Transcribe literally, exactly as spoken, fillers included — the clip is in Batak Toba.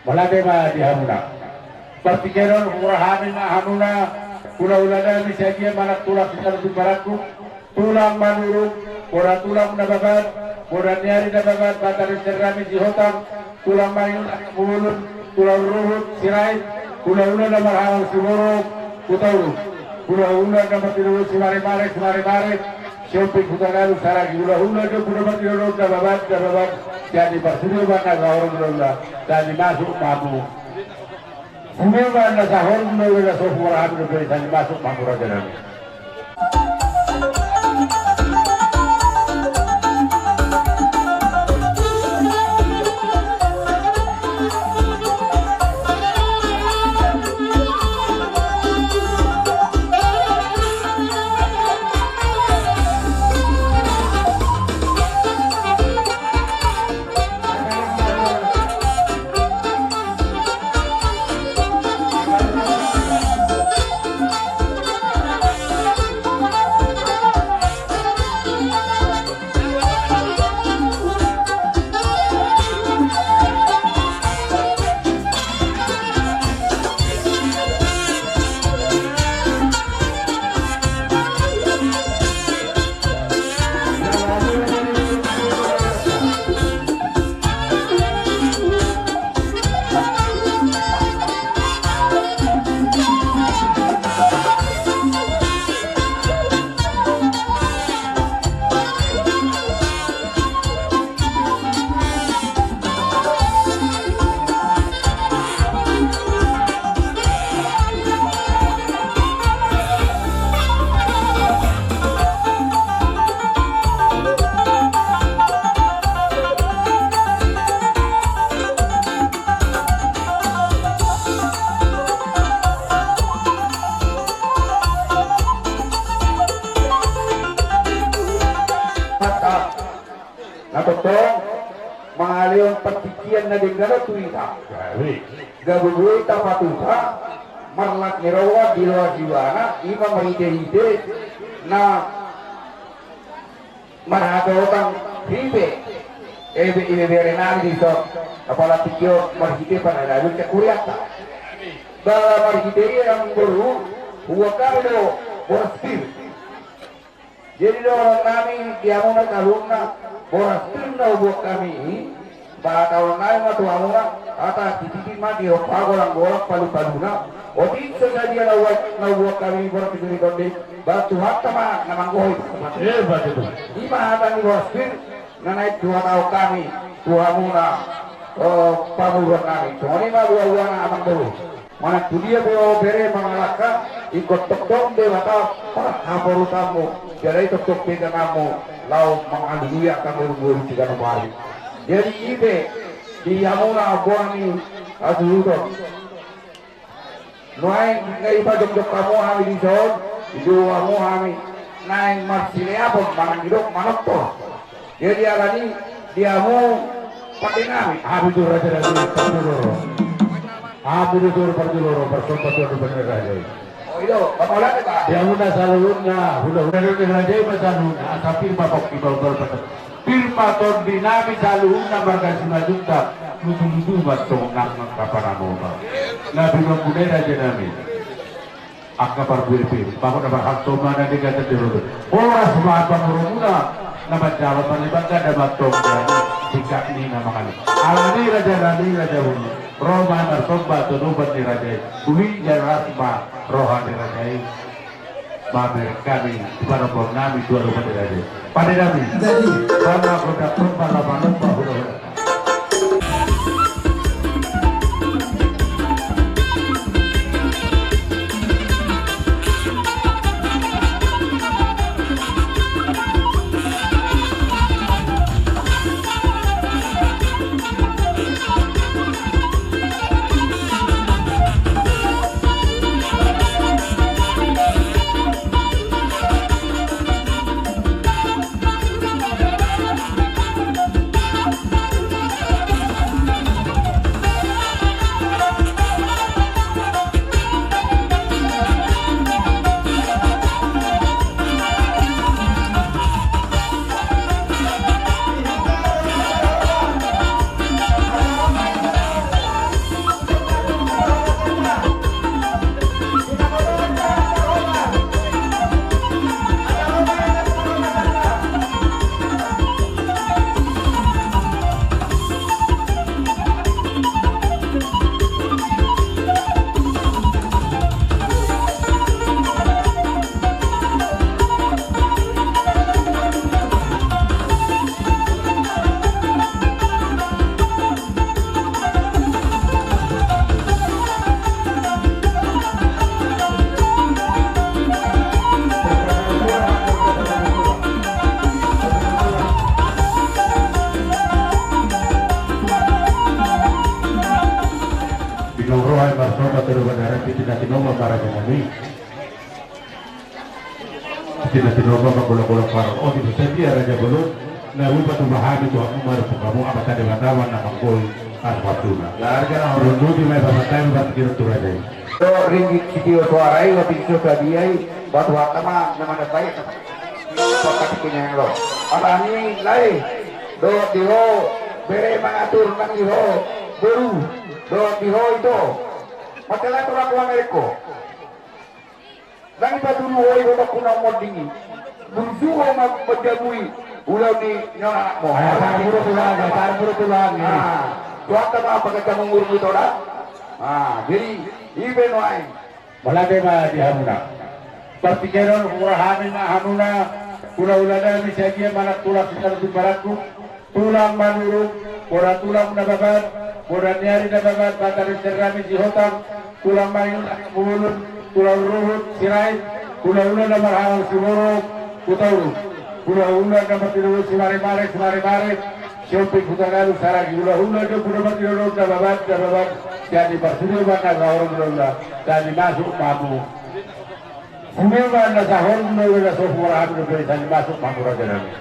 Mauliate ma di hamuna. Partingkian on huroha hami ma hamuna, hulahula nami sagia manang tulang sitarutung barangku, tulang Manurung, poda tulang Nababan, poda ni ari Nababan, batara ni sernami Sihotang, tulang Maiun, Angka Bulung, tulang Ruhut, Sirait, hulahula na marhaha Siborok, Hutauruk, hulahula na martinodohon Simaremare, Simaremare, Siompit Hutagalu, Saragi, hulahula na martinodohon Nababan, Nababan, sian i parsudeban na gaor hulahula, sian i masuk ma hamu. Sude ma na sahol muna, na so huroha hami dope, sian i masuk ma hamu raja nami. Na tongtong mangalehon partingkian na denggan on tu hita. Gabe boi tapatupa marlas ni roha di loas ibana, i ma marhitehite na marhatohot hami pe, ebe, ibebere nami dison, apala tingki on marhite paradabi cakurianta. Ba marhite i amang boru, huboan hami do boras pir. Jadi dohonon nami di hamuna saluhutna, boras pir na huboan hami i, pahatahonon nami ma tu hamuna, hata titipin ma di hompa, golang-golang, palu-paluna. Otik so sadia na huboan, na huboan hami boras pir i, Tuhanta ma na manggohi. Eh, batul. I ma hata ni boras pir na naeng huhatahon hami tu hamuna, eh, pamoruon nami. Songon i ma boa-boana amang boru. Manang tu dia pe ho bere mangalangka, ingkon tongtong Debata parhaporutanmu, jala i tongtong peganganmu laho mangalului angka boru-boru siganup ari. Jadi i pe di hamuna boa ni hasuhuton. Nuaeng na dipajongjong hamu hami dison, dijou hamu hami naeng marsileaphon manang didok manortor. Jadi alani i di hamu pake nami. Hamu do raja nami parjolo. Hamu do jolo parjolo, parsomba tu adopan ni raja i. Oh, iyo, mauliate ma. Di hamuna saluhutna, hulahula ni raja i ma saluhutna, asa pir ma pongki, baobaol patang. Pir ma tondi nami saluhutna marga Simanjuntak, lutu-lutu ma tong nang angka pananoman. Na binoan muna i raja nami. Angka parbue pe, bagot na marhalto ma na denggan tadi rodo. Horas ma pamoruonmuna, na manjalo parbangga da mantong dari tingkat ni na mangalu. Alani raja nami, raja boru, ro ma marsomba tu adopan ni raja i. Uli jala las ma roha ni raja i. Mamereng hami, di panomboan nami tu adopan ni raja i. Pande nami. Jadi. Bangga gondang tompa, lomba-lomba, hula-hula. Marsoba tu Raja Bolon, tinatinoba ma raja nami. Tinatinoba ma golang-golang parau. O, di sadia raja bolon, na rupa tu bahami tu hamu marupuk hamu, Amanta Debata ma na manggol. Asmatuna. Larga na horong dudi ma i pasatai ma partingkian tu raja i. Do ringgit sitio suara i, wapi so sadia i, batu hata ma na mandatai. Pakati kenyang lo. Alani lae. Dohot di ho bere mangatur nang di ho boru. Dohot di ho ito. Masalah tu laku Ameriko. Nang ipatudu ho i ho bakku na monding i. Burju ho ma manjamui ulaon ni anakmu. Ah, sarburu tulang, sarburu tulang. Ah, tu angka ma pagajamu ngurung ito da. Ah, jadi i pe nuaeng. Mauliate ma di hamuna. Partingkian on huroha hami ma hamuna, hulahula nami sadia manang tulang sitarutung barangku, tulang Manurung, Boru Tulang Nababan, Boru ni Ari Nababan, Batara Serami Sihotang, tulang Manurung Mulun, tulang Ruhut Sirait, hulahula na marhaha Siborok Hutauruk, hulahula na martinodohon Simaremare, Simaremare, Siomping Hutagalu Saragi, hulahula na martinodohon Nababan, Nababan, jadi parsude ma na sahoron hulahula, jadi masuk ma hamu. Sude ma na sahoron hulahula na so huroha hami dope, jadi masuk ma hamu raja nami.